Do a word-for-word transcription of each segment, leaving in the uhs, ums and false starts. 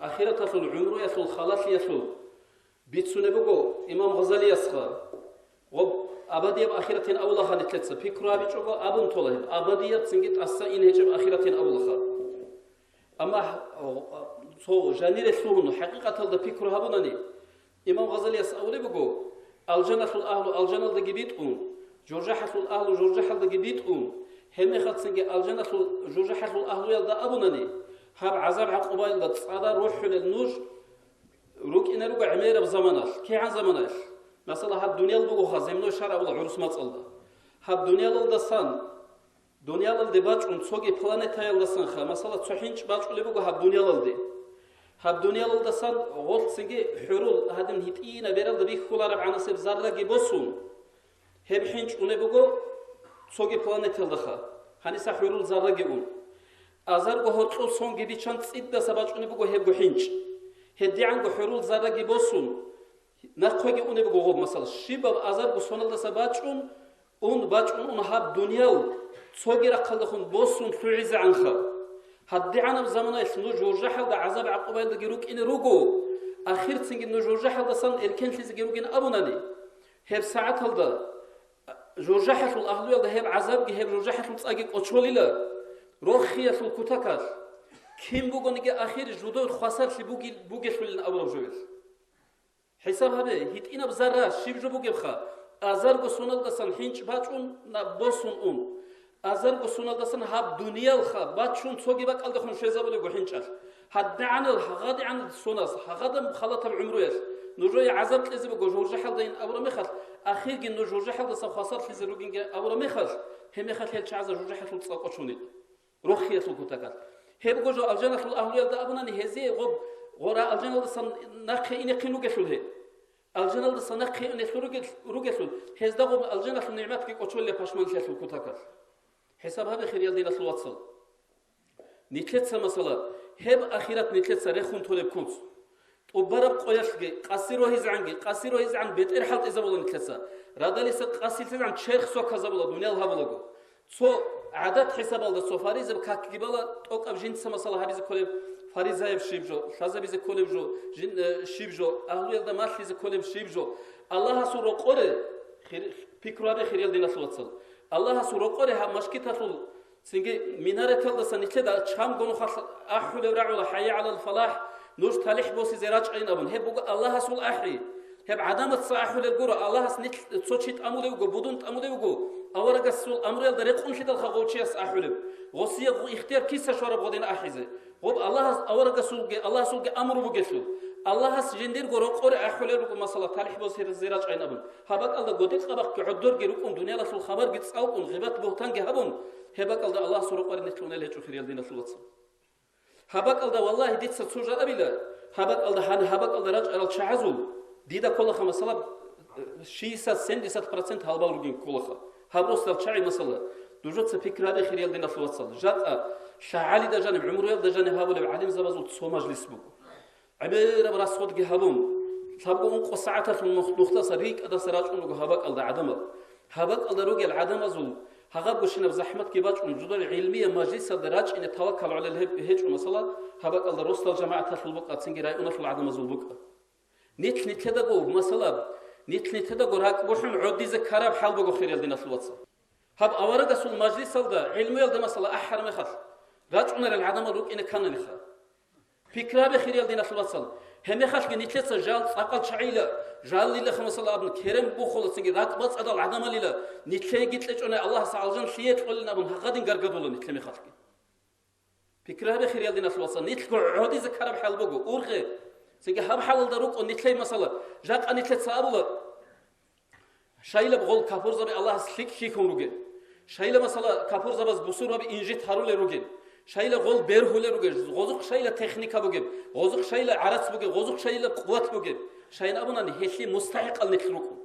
Ахираталъул гӀумруялъул халалъиялъул бицунеб буго имам Гъазалиясха. Гъоб абадияб ахиратин авлаха нилъеца пикру гьабичӀого абун тола гьеб, абадияб цинги тӀаса ин гьечӀеб ахиратин авлаха. Амма гь-, цо жанире лъугьун хӀакъикъаталда пикру гьабунани, имам Гъазалияс абулеб буго, алжаналъул агьлу алжаналдаги битӀун, жужахӀалъул агьлу жужахӀалдаги битӀун, гьебмехалцинги алжаналъул жужахӀалъул агьлуялда абунани, гьаб гӀазаб-гӀакъубаялда цӀара рухӀунел нуж рукӀине руго гӀемераб заманалъ. КигӀан заманаялъ? Масала, гьаб дуниял бугоха, земной шар абула гӀурус мацӀалда. Гьаб дуниялалдасан Дуниялалде бачӀун цоги планетаялдасанха, масала, цо хӀинчӀ бачӀулеб буго гьаб дуниялалде. Гьаб дуниялалдасан гъолъцинги хӀурул гьадин гьитӀина бералда бихьулараб гӀанасеб зарраги босун, гьеб хӀинчӀ унеб буго цоги планеталдаха, гьаниса хӀурул зарраги ун. Азарго гьоркьов сонги бичан цӀидаса бачӀунеб буго гьебго хӀинчӀ. ГьедигӀанго хӀурул зарраги босун, нахъеги унеб буго гъоб, масала, щибаб азарго соналдаса бачӀун, ун бачӀун ун гьаб дуниял цоги рахъалдехун босун лъугӀизегӀанха. ГьадигӀанаб заманаялъ нуж жужахӀалда гӀазаб-гӀакъубаялдаги рукӀине руго, ахирцинги нуж жужахӀалдасан эркенлъизеги ругин абунани, гьеб сагӀаталда жужахӀалъул агьлуялда гьеб гӀазабги гьеб жужахӀалъул цӀаги кӀочолила рохиялъул кутакалъ. Кин бугониги ахир жудой хвасарлъи буги-, бугелъулин абураб жо гьелъ. ХӀисаб гьабе, гьитӀинаб зарра щиб жо бугебха, азарго соналдасан хӀинчӀ бачӀун наб босун ун. Азарго соналдасан гьаб дуниялха бачун цоги бакӀалдехун щвезабулебго хӀинчӀалъ. ГьадигӀанал, гьагъадигӀанал соназ, гьагъадаб халатаб гӀумруялъ, нужее гӀазаб кьезе буго жужахӀалдайин абураб мехалъ, ахирги нуж жужахӀалдаса хвасарлъизе ругинги абураб мехалъ, гьеб мехалъ гьел чагӀазда жужахӀалъул цӀа кӀочунила. Рохиялъул кутакалъ. Гьебго жо алжаналъул агьлуялда абунани, гьезие гъоб гъора алжаналдасан нахъе инехъин ругелъул гьеб. Алжаналдаса нахъе инехъин ругел-, ругелъул, гьезда гъоб алжаналъул нигӀматги кӀочолила пашманлъиялъул кутакалъ. ХӀисаб гьабе, хириял диналъул вацал. Нилъеца, масала, гьеб ахират нилъеца рехун толеб куц. ТӀубараб къоялъги, къаси рогьизегӀанги, къаси рогьизегӀан бетӀер хӀалтӀизабула нилъеца. Радалиса къасилъизегӀан черх соказабула, дуниял гьабулаго. Цо гӀадат хӀисабалда цо фаризаб какги бала, тӀокӀаб жинца масала гьабизе кколеб, фаризаяб щиб жо, лъазабизе кколеб жо, жин, э, щиб жо, агьлуялда малъизе кколеб щиб жо. Аллагьасул рокъоре, хир-, пикру гьабе, хириял диналъул вацал. Аллагьасул рокъоре гьаб машгиталъул Цинги минареталдаса нилъеда чамго нухалъ ахӀулеб рагӀула: «ХӀайя гӀалал фалахӀ», нуж талихӀ босизе рачӀайин абун. Гьеб буго Аллагьасул ахӀи. Гьеб гӀадамаца ахӀулел гуро, Аллагьас нилъ цо чи тӀамулев вуго, будун тӀамулев вуго, аварагасул амруялда рекъунлъидалха гъов чияс ахӀулеб. Гъосие гъу-, ихтияр киса щвараб гъодин ахӀизе? Гъоб Аллагьас аварагасулги, Аллагьасулги амру бугелъул. Аллагьас жиндирго рокъоре ахӀулел руго, масала, талихӀ босизе рачӀайин абун. Гьаб бакӀалда годекъабахъги гӀодорги рукӀун, дуниялалъул хабарги цӀалкӀун, гъибат-бугьтанги гьабун, гьеб бакӀалда Аллагьасул рокъоре нилъ унел гьечӀо, хириял диналъул вацал. Гьаб бакӀалда, валлагьи, дица цо жо абила, гьаб бакӀалда гьани, гьаб бакӀалда рачӀарал чагӀазул, дида кколаха, масала, шестьдесят-семьдесят процент гьалбал ругин кколаха. Гьаб росдал чагӀи, масала, нужеца пикру гьабе, хириял диналъул вацал. Жакъа лъагӀалида жаниб, гӀумруялда жаниб гьабулеб гӀалимзабазул цо мажлис буго. ГӀемераб расходги гьабун, лъабго-ункъо сагӀаталъун нух-, нухдаса рикӀкӀадаса рачӀун руго гьаб бакӀалда гӀадамал. Гьаб бакӀалда ругел гӀадамазул гьагъабгощинаб захӀматги бачӀун, жудал гӀилмияб мажлисалда рачӀине таваккал гӀолел гьеб-, гьечӀо, масала, гьаб бакӀалда росдал жамагӀаталъул букӀа, цинги районалъул гӀадамазул букӀа. Нилъ-нилъедаго, масала, нилъ-нилъедаго ракӀ бухӀун гӀодизе ккараб хӀал буго, хириял диналъул вацал. Гьаб аварагасул мажлисалда, гӀилмуялда, масала, ахӀараб мехалъ, рачӀунарел гӀадамал рукӀине кканилаха. Пикру гьабе, хириял диналъул вацал, гьебмехалъги нилъеца жал цӀакъал чагӀила, жаллилаха, масала, абун, керен бухула, цинги ракӀбацӀцӀадал гӀадамалила, нилъееги кьечӀони Аллагьас алжан лъие кьолин абун, гьагъадин гаргадула нилъе мехалъги. Пикру гьабе, хириял диналъул вацал, нилъго гӀодизе ккараб хӀал буго, ургъе. Цинги гьаб хӀалалда рукӀун нилъей, масала, жакъа нилъеца абула, Шайилаб гъол капурзаби Аллагьас лъикӀ хьихьун ругел. Шайила, масала, капурзабаз бусурбаби инжит гьарулел ругел. Шайила гъол бергьулел ругел. Гъозухъ шайила техника бугеб. Гъозухъ шайила гӀарац бугеб. Гъозухъ шайила къуват бугеб. Шайин абунани, гьелъие мустахӀикъал нилъ рукӀун.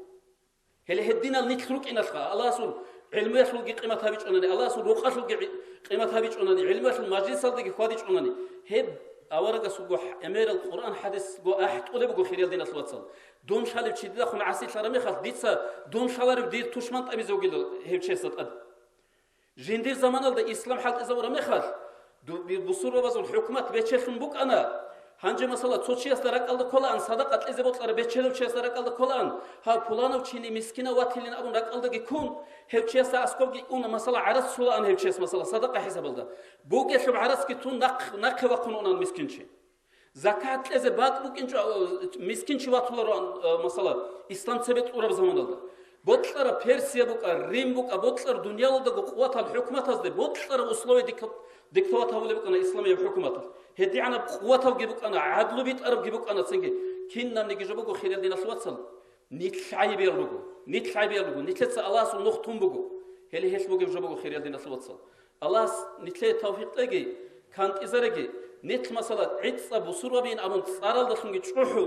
Гьеле гьединал нилъ рукӀиналъха, Аллагьасул гӀилмуялъулги къимат гьабичӀунани, Аллагьасул рукъалъулги гӀи-, къимат гьабичӀунани, гӀилмуялъул мажлисалдаги хьвадичӀунани, гьеб аварагасулго гӀемерал Къуръан хӀадисго ахӀтӀулеб буго, хириял диналъул вацал. Дун лъалев чи дидехун гӀасилъараб мехалъ, дица дун лъаларев дир тушман тӀамизе вугила гьев чиясда тӀад. Жиндир заманалда ислам хӀалтӀизабураб мехалъ, ду-, би-, бусурбабазул хӀукумат бечелъун букӀана, Гьанже, масала, цо чиясда ракӀалда кколаан, садакъа кьезе бокьараб бечедав чиясда ракӀалда кколаан, гьав пуланав чини мискинав ватилин абун ракӀалдаги ккун, гьев чиясда аскобги уна, масала, гӀарац цолаан гьев чияс, масала, садакъа хӀисабалда. Бугелъуб гӀарацги тун нахъ-, нахъе вахъун унаан мискинчи. Закат кьезе бакӀ букӀинчӀо, э, мискинчи ватулароан, э, масала, ислам цебе кьураб заманалда. Бокьараб Персия букӀа, Рим букӀа, бокьараб дуниялалдаго къуватал хӀукуматазде бокьараб условия дикт-, диктовать гьабулеб букӀана исламияб хӀукуматалъ. ГьедигӀанаб къуваталги букӀана, гӀадлу битӀарабги букӀана цинги. Кинабниги жо буго, хириял диналъул вацал, нилъ гӀайибиял руго, нилъ гӀайибиял руго, нилъеца Аллагьасул нух тун буго. Гьеле гьелъ бугеб жо буго, хириял диналъул вацал. Аллагьас нилъее тавфикъ кьеги, кантӀизареги, нилъ, масала, гӀицӀаб бусурбабиин абун цӀаралдалъунги чӀухӀу,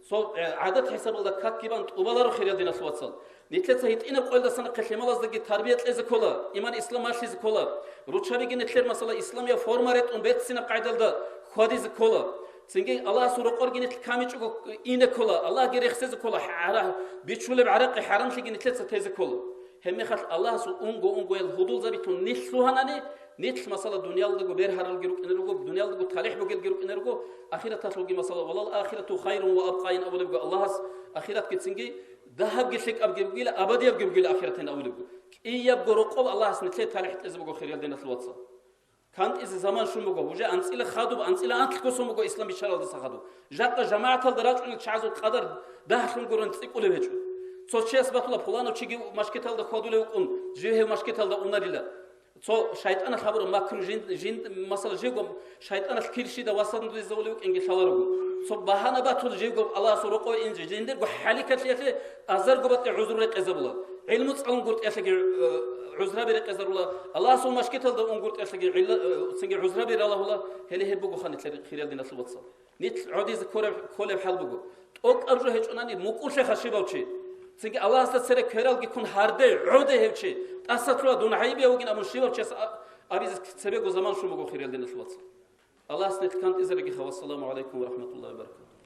цо, э, гӀадат хӀисабалда какги бан тӀубаларо, хириял диналъул вацал. Нилъеца гьитӀинаб къоялдаса нахъе лъималаздаги тарбия кьезе ккола, иман-ислам малъизе ккола. Руччабиги нилъер, масала, исламияб форма ретӀун берцинаб къайдалда хьвадизе ккола. Цинги Аллагьасул рокъорги нилъ камичӀого ине ккола, Аллагьги рехсезе ккола, хӀара-, бичулеб гӀаракъи хӀарамлъиги нилъеца тезе ккола. Гьебмехалъ Аллагьасул унго-унгоял гьудулзабилъун нилъ лъугьанани, нилъ, масала, дуниялалдаго бергьаралги рукӀине руго, дуниялалдаго талихӀ бугелги рукӀине руго, ахираталъулги, масала, «Валал ахирату хайрун ва абкъайин» абулебго Аллагьас, ахиратгицинги дагьабги лъикӀабги бугила, абадиябги бугила ахиратин абулебго. КӀиябго рокъоб Аллагьас нилъее талихӀ кьезе буго, хириял диналъул вацал. КантӀизе заман щун буго, уже анцӀила хадуб, анцӀила анлъго сон буго ислам биччаралдаса хадуб. Жакъа жамагӀаталда рачӀунел чагӀазул къадар дагьлъун гурун цӀикӀкӀулеб гьечӀо. Цо чияс батула, пуланав чиги машгиталда хьвадулев вукӀун, жив гьев машгиталда унарила. Цо шайтӀаналъ гьабураб макру жин, жин, масала, живго шайтӀаналъ кирщида васандизавулев вукӀинги лъаларого. Цо багьана батула живго Аллагьасул рокъове инже, жиндирго хӀаликалъиялъе азарго батӀи гӀузру рекъезабула. ГӀилму цӀалунгутӀиялъеги, э, гӀузраби рекъезарула, Аллагьасул машгиталда унгутӀиялъеги гӀилла-, э, цинги гӀузраби ралагьула, гьеле гьеб буго ханилъер хириял диналъул вацал. Нилъ гӀодизе кколеб, кколеб хӀал буго. ТӀокӀаб жо гьечӀонани мукӀурлъеха щибав чи. Цинги Аллагьасда цере квералги ккун гьарде, гӀоде гьев чи. ТӀаса лъугьа, дун гӀайибияв вугин абун щивав чияс а-, абизе цебего заман щун буго, хириял диналъул вацал. Аллагьас нилъ кантӀизарегиха. Вассаламу гӀалайкум ва рахӀматуллагьи ва баракатугь.